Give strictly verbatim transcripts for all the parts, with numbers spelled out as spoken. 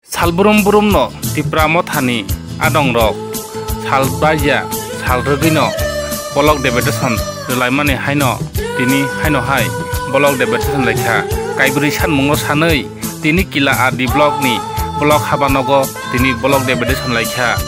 Sal brum brumno Tipra Mothani adongrok sal baija sal rwgwino block deputation rwlaimani haino tini haino hai block deputation laikha. Kaibrwi sanmungo sanwi tini Kila R D blockni block habanogo tini block deputation laikha.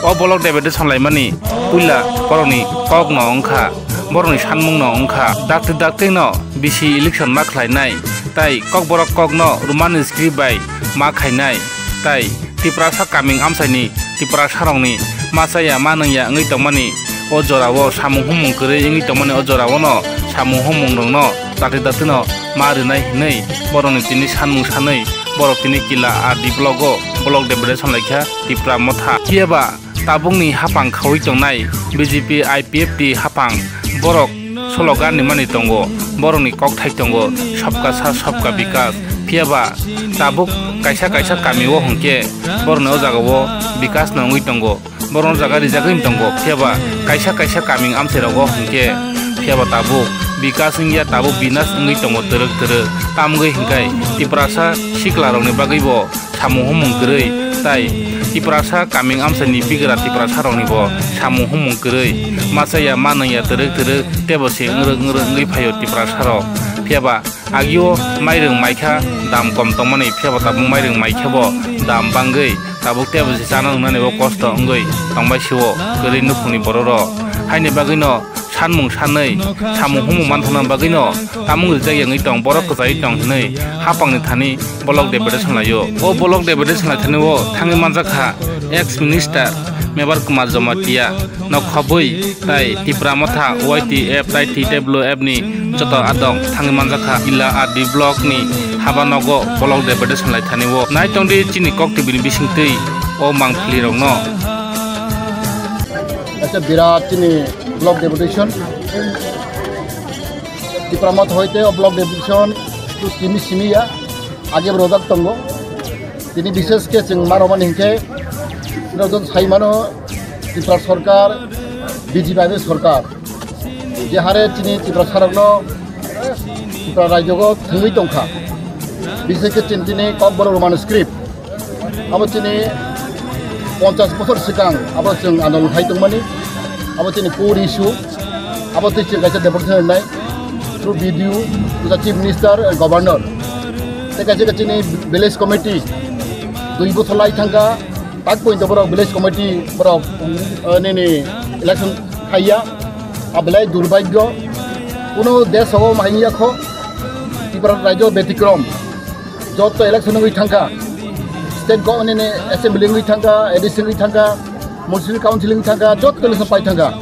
O block deputation laimani puila borokni kokno wngkha, borokni sanmungno wngkha, dakti dakti no bisi election ma khlainai, tai kokborok kokno Roman script bai ma khainai, tai Tiprasa kaming amchaini Tiprasarokni ma chaya ma nungya wngwi tongmani o jorao samung humung kwrwi wngwi tongmani o joraono samung humung rokno dakti dakti no ma rwnai hinwi borokni tini sanmung sanwi borok tini Kila R D block o block deputation laikha Tipra Motha. Phiya ba tabukni haphang khaui tongnai B J P I P F T haphang borok slogan ni mani tongo, borokni kokthai tongo, "Sabka Saath, Sabka Vikas." Phiya ba tabuk kaisa kaisa kami o hwnkhe borokni o jaga o bikas no wngwi tongo, borokno jaga rijagwi tongo. Phiya ba kaisa kaisa kaming amchai rogo hwnkhe phiya ba tabuk bikas wngya, tabuk binas wngwi tongo twrwk twrwk. Tamgwi hwnkhe Tiprasa sikla rokni bagwi bo samung humung kwrwi, tai Tiprasa kaming amchaini bigra Tiprasa rokni bo samung humung kwrwi, ma chaya ma nungya twrwk twrwk tebo se wngrwk wngrwk wngwi phaio Tiprasa rok. Phiya ba agio mairung maikha dam kom tongmani, phiya ba tabuk mairung maikhe bo dam bangwi tabuk tebo se chana wngnani bo kosto wngwi tongbai sio kwrwi nukhungni borok rok. Haini bagwino sanmung sanwi samung humung manthokna bagwino tamung rijak yangwi tong, borok kwchaiwi tong hinwi haphangni thani block deputation laio. O block deputation lai thani o thangwi manjak kha ex minister Mebar Kumar Jamatia no khobwi tai Tipra Motha Y T F tai T W F ni joto adong thangwi manjak kha Kila R D block ni haba nogo block deputation lai thani o. Nai tongdi chini Kok T V ni bisingtwi o mangpili rokno. Acha birat chini block deputation. Tipra Motha hoite o block deputation tu kimi simi ya, age bo rojak tongo. Tini bishes khe chwng ma romani hinkhe, norok sai mano Tipra Sarkar, B J P I P F T Sarkar. Je hare chini Tiprasarokno Tipra rajyogo thwngwi tongkha. Bishes khe chini tini Kokborok Roman script. Abo chini ponchas bosor swkang abo chwng andolon khai tongmani. Abo chini core issue. Abo twi chwng kaisa deputation rwnai through B D O, the Chief Minister, and Governor. Tei kaisa kaisa chini village committee dui bosor lai thangkha. Tak pointo borok village committee borok, eh, nini election khaiya. Ablai durbagyo. Kuno desh o mahaiya kho. Tipra rajyo betikrom. Jotto election wngwi thangkha, state government ni assembly wngwi thangkha, A D C wngwi thangkha, municipal council wngwi thangkha, jotto election pai thangkha.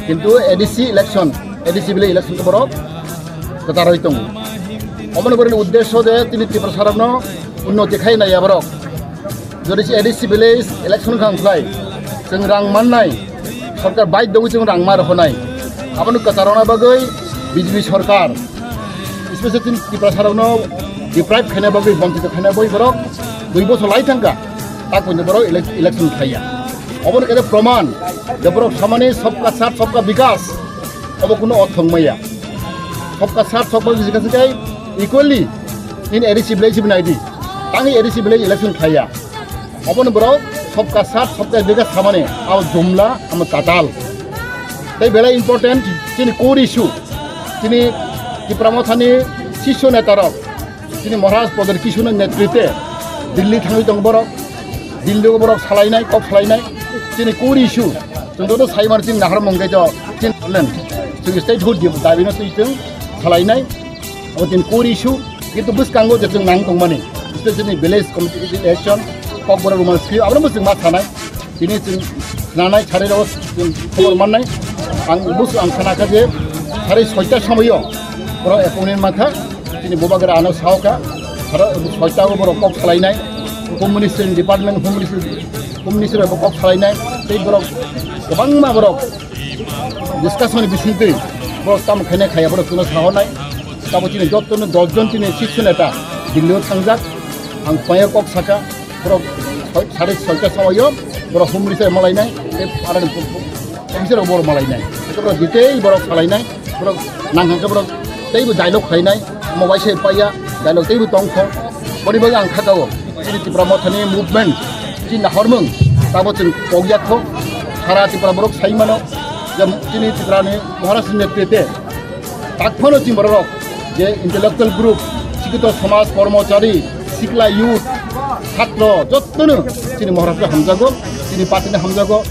Kintu A D C election, A D C village election khe borok kwcharwi tongo. Omono borokni uddesyo de tini Tiprasarokno unnoti khai naiya borok. Jodi se A D C village election wngkha wngkhlai, chwng rang mannai, sorkar baidhyo wngwi chwng rang ma rohornai. Abono kwcharona bagwi B J P sorkar, especially chini Tiprasarokno deprive khaina bagwi, bonchito khaina bagwi borok dui bosor lai thangkha, tak pointo borok elec-, election khaiya. Obono kaisa proman je borok samani sabka saath sabka vikas, obo kuno ortho wngmaya. Sabka saath sabka vikas khe equally in A D C village binaidi, tangwi A D C village election khaiya. Obono borok sabka saath sabka vikas samani, abo jumla, amo tatal. Tei belai important chini core issue, chini Tipra Mothani sisyo netarok, chini Maharaj Pradyot Kishorni netritwe Delhi thangwi tongo borok, Delhi o borok salainai, kok salainai, chini core issue, chwng joto saimar chini naharmung khe jo, chini, chwng statehood dabi no twi chwng salainai, abo chini core issue. Kintu bwskango je chwng nang tongmani, especially village committee election, Kokborok Roman script, abono bwswk ma sanai. Tini chwng nanai sari rok chwng khobor mannai. Ang bwswk ang sana kha je sari soita somoyo borok appointment mankha. Tini bubagra ano saoka, aro soita o borok kok salainai. Home Ministry department, Home Ministry, Home Ministry rok kok salainai. Tei borok kwbangma borok discussion ni bisingtwi borok tamo khainai khaiya borok chwngno sahornai. Tamo chini jottono dos jon chini sisyo neta Delhi o thangjak. Ang phaiya kok saka, borok soi-, sari soita somoyo borok humri se malainai, tei arani pu-, pu-, officer rok borok malainai. Tei borok detail borok salainai, borok nang hangke borok teibo dialogue khlainai, omo waisa paiya, dialogue teibo tongkho. Boni bagwi ang kha kao. Chini Tipra Mothani movement, chini nahormung, tabo chwng kok yak kho. Sara Tipra borok sai mano, je chini Tiprani Maharaj ni netrite, tak phano chini borok rok, je intellectual group, sikito somaj, kormochari, sikla youth, chhatro, jottono chini Maharaj hamjago, chini party ni hamjago.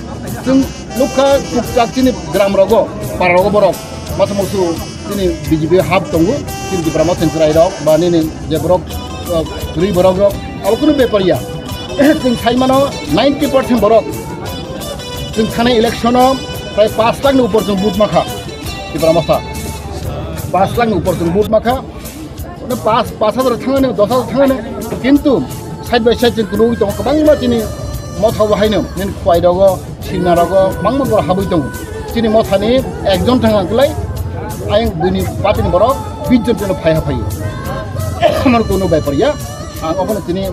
Chwng nukha, chukchak chini gram rogo, para rogo borok, masa musu chini B J P hap tongo, chini Tipra Mothani chwrai rok, ba nini je borok, uh, kwrwi borok rok, abo kunu bepar ya. Chwng sai mano ninety percent borok. Chwng thanai election o prai paanch lakh ni upor chwng vote makha. Tipra Motha. Paanch lakh ni upor chwng vote makha. Ono paanch, paanch hajar thangani, dos hajar thangani. Kintu side by side chwng kwrwi tongo, kwbangma chini Motha bo haino, nini khwai rogo, singna rogo, kwbangma borok habwi tongo. Chini Mothani ekjon thang ang kwlai, ayang buini party ni borok bish jon chwngno phai ha phai. Amar kunu bepar ya. Ang obono tini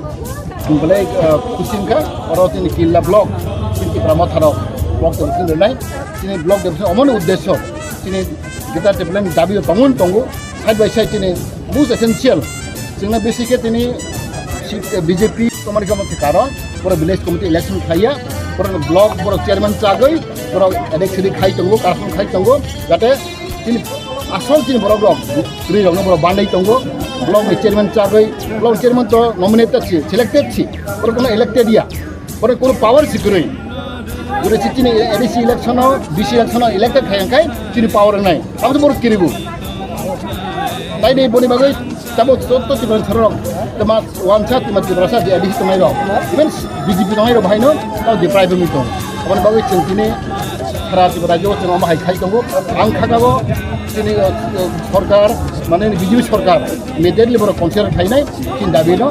belai, uh, khusi wngkha. Oro tini Killa block, tini Tipra Motha rok block development rwnai. Tini block development omoni uddesyo, tini greater development dabi o tongmani tongo. Side by side tini most essential. Chwngno bisi khe tini si-, B J P tomani kamo khe karon, pura village committee election khlaiya, pura block, pura chairman chagwi, pura adek sedik khai tongo, corruption khai tongo, jate chini asol chini borok rok, kwrwi rokno borok bandai tongo, block ni chairman chagwi, block chairman to nominated si, selected si, borok kono elected ya, borok kono power si kwrwi. Gure si chini A D C election o, D C election o elected khai angkai chini power nai, abo to borok kiribu. Tai dei boni bagwi tamo to, to Tripura sarok, tama Wansa tuma Tiprasa je A D C tongnai rok, even B J P tongnai rok bahaino tamo deprive wngwi tong. Aboni bagwi chwng tini sara Tripura rajyo chwng omo hai khai tongo. Ang khakabo chini, uh, uh, sorkar, mane B J P sorkar immediately borok consider khainai chini dabi no.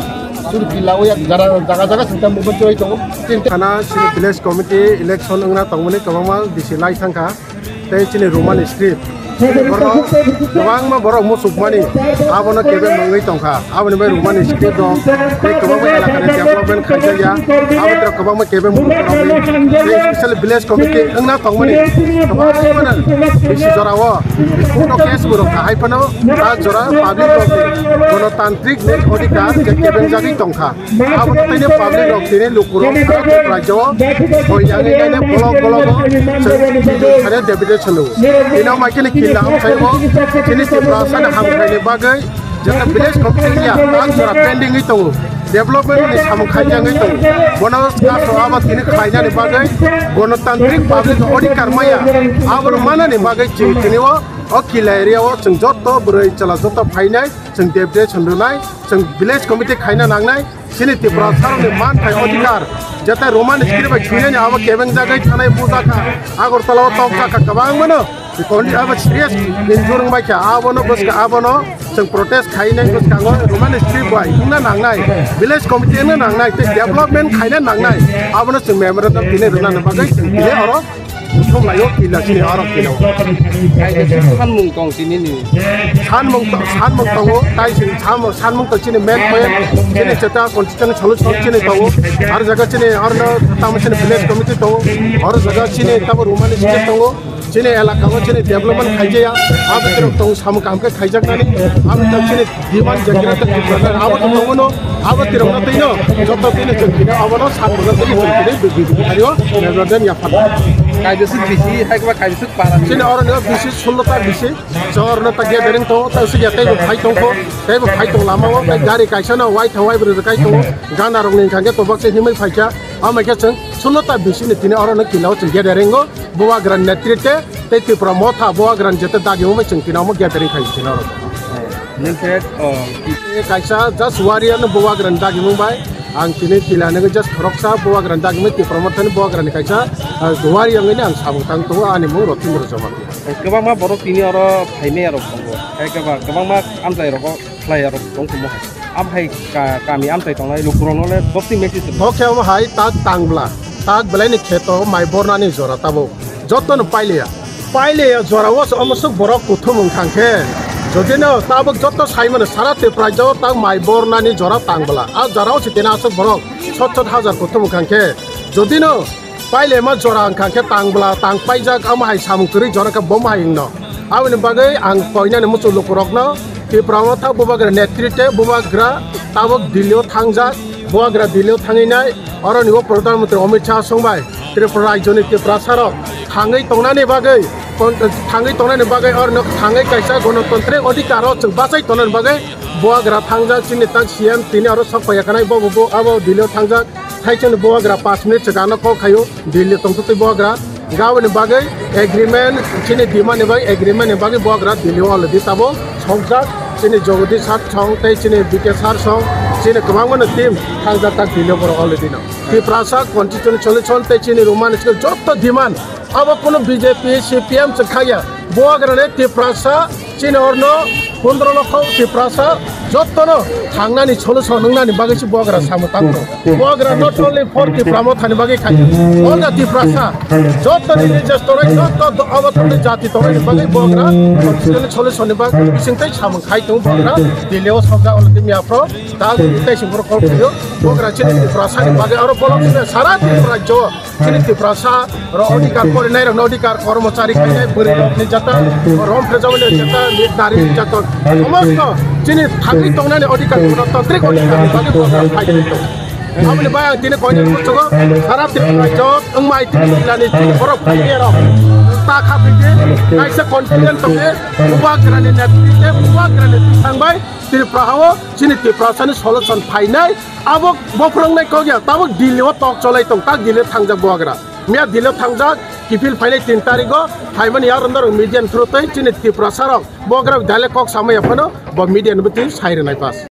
Suru kila o yak jara jaga jaga chwng tamo movement choli tongo. Chini Thana chini village committee election wngna tongmani kwbangma bisi lai thangkha. Tei chini Roman script. Borok kwbangma borok muchukmani abono kebe mungwi tongkha. Aboni bai Roman script rok tei kwbangma elakani development khaijakya. Abo borok kwbangma kebe mungwi tongkha. Tei special village committee wngna tongmani kwbangma bisi jorao photo case borok kahai phano ta jora public rok gonotantrik ni odhikar kebeng jagwi tongkha. Abo no tini public rok tini lukurok sara Tripura rajyo o hoi yangwi naine bolok bolok o chwng tini thani deputation rwo. Tini o mai kheno killa hamsai o tini Tripura sani hamkrai ni bagwi jeta village committee ya tak jora pending wi tongo. Development ni samung khaijagwi tongo. Bono kaso abo tini khlainani bagwi gonotantrik public odhikar maya. Abo no manani bagwi chwng tini o, o killa area o chwng joto bwrwi chwla joto phainai chwng deputation rwnai chwng village committee khaina nangnai. Chini Tripura sarokni manthai odhikar, jeta Roman script bai thwinani abo kebeng jagwi thanai bujakha, Agartala o tokjakha kwbangmano, kondi abo serious injury wngbaikha, abono bwskha abono chwng protest khainai bwskango Roman script bai wngna nangnai, village committee wngna nangnai, tei development khaina nangnai, abono chwng memorandum tini rwnani bagwi chwng tini oro Thumlaio kila chini oro kila. Kaisa sanmung tong tini ni. Sanmung to-, sanmung tongo, tai chini sanmung, sanmung to chini main point, chini cheta constituency solution chini tongo. Aro jaga chini oro no tamo chini village committee tongo. Oro jaga chini tamo Roman script tongo. Chini elaka o chini development khaijaya. Abo tirok tongo samung kaham khe khaijaknani. Abo tirok chini Diwan Jagrata Tripura, abo to tongo no, abo tirok no twi no, joto twi no chwng tini abo no sat bwrwk twi chwng tini bwrwi bwrwi thario memorandum ya phan. Kaisa swk bisi, hai khe ba kaisa swk para. Chini oro no bisi sullo ta bisi, chwng oro no ta gathering tongo, ta swk ya tei bo phai tongkho, tei bo phai tong lama o, tei gari kaisa no wai thang wai bwrwi kai tongo, gana rok ni hwnkha khe tobak se himwi phaikha, amo khe chwng sullo ta bisi ni tini oro no kila o chwng gathering o. Bubagra ni netrite tei Tripura Motha Bubagra ni jete dagi wngwi chwng tini omo gathering khai tini oro. Nung khe, oh, Tei kaisa just warrior no Bubagra ni dagi wngbai ang tini tila nungwi just khoroksa Bubagra ni dagi wngwi Tripura Motha ni Bubagra ni kaisa, ah, warrior wngwi ang samung tang tongo ani mung Rotindra Jamatia. Kwbangma borok tini oro phaimaya rok tongo. Hai kwbang-, kwbangma amchai rogo khlai rok tong tongmo hai. Am hai ka-, kami amchai tongnai lukurokno le bokti message rw. Bo khe omo hai tak tangbla, tak belai ni kheto mai bornani jora tabuk. Joto no pailiya. Pailiya jora o omo swk borok kuthum wngkha khe. Jodi no tabuk joto sai mano sara Tripura rajyo tak mai bornani jora tangbla. A jora o si tena aswk borok sot sot hajar kuthum wngkha khe. Jodi no Pailema jora wngkha khe tangbla tang paijak, amo hai samung kwrwi jora khe bomo hai wngno. Aboni bagwi ang koinani muchung lukurokno Tipra Motha Bubagra netrite Bubagra tabuk Delhi o thangjak, Bubagra Delhi o thangwi nai, oro ni o Pradhan Mantri Amit Shah song bai Tripura rajyo ni Tiprasa rok thangwi tongnani bagwi, kon-, thangwi tongnani bagwi oro no thangwi kaisa gonotontrik odhikar o chwng bachai tongnani bagwi Bubagra thangjak, chini tak C M tini oro sok phaiya kanai, bo bo bo abo Delhi o thangjak. Thaisani Bubagra pash minute chwkano call khaio, Delhi tongtwtwi Bubagra. Gaboni bagwi agreement, chini demand ni bagwi, agreement ni bagwi Bubagra Delhi o already tabuk sokjak. Chini Jagadish sir song tei chini B K sir song, chini kwbangma no team thangjak tak Delhi o borok already no. Tiprasa constitution solution tei chini Roman school jotto demand, abo kuno B J P, C P M se khaya. Bubagra ni Tiprasa chini orno pondro lokho Tiprasa jottono thangnani solution wngnani bagwi se Bubagra samo tangkho. Bubagra not only for Tipra Motha ni bagwi khai, all the Tiprasa jotto religious tongnai, jotto do-, abo tongnai jati tongnai ni bagwi Bubagra constitution solution ni bagwi bising tei samung khai tongo Bubagra. Delhi o sokjak already miya pro, ta tei sing borok call khaio. Bubagra chini Tiprasa ni bagwi aro bolong sara Tripura rajyo chini Tiprasa rok odhikar porinai rok no odhikar, kormochari khainai bwrwi rok ni jata, rom phejabani jata, nari ni jata, somosto chini thangwi tongnani odhikar, gonotantrik odhikar ni bagwi Bubagra fight khaio. Aboni bai ang tini koina muchungo sara Tripura rajyo wngmai tini jilani chini borok phaiya rok ta kha phidi kaisa confident tongo Bubagra ni netritwe, Bubagra ni thangbai Tripura hao chini Tiprasa ni solution phainai. Abo bo phwrwngnai kok ya, tabuk Delhi o tok cholai tong, tak Delhi thangjak Bubagra. Miya Delhi thangjak, kiphil phainai tin tarikh o, phaimani yaron dorong media ni through tei chini Tiprasa rok Bubagra dalai kok samaya phano bo media ni bwtwi sai rwnai pass.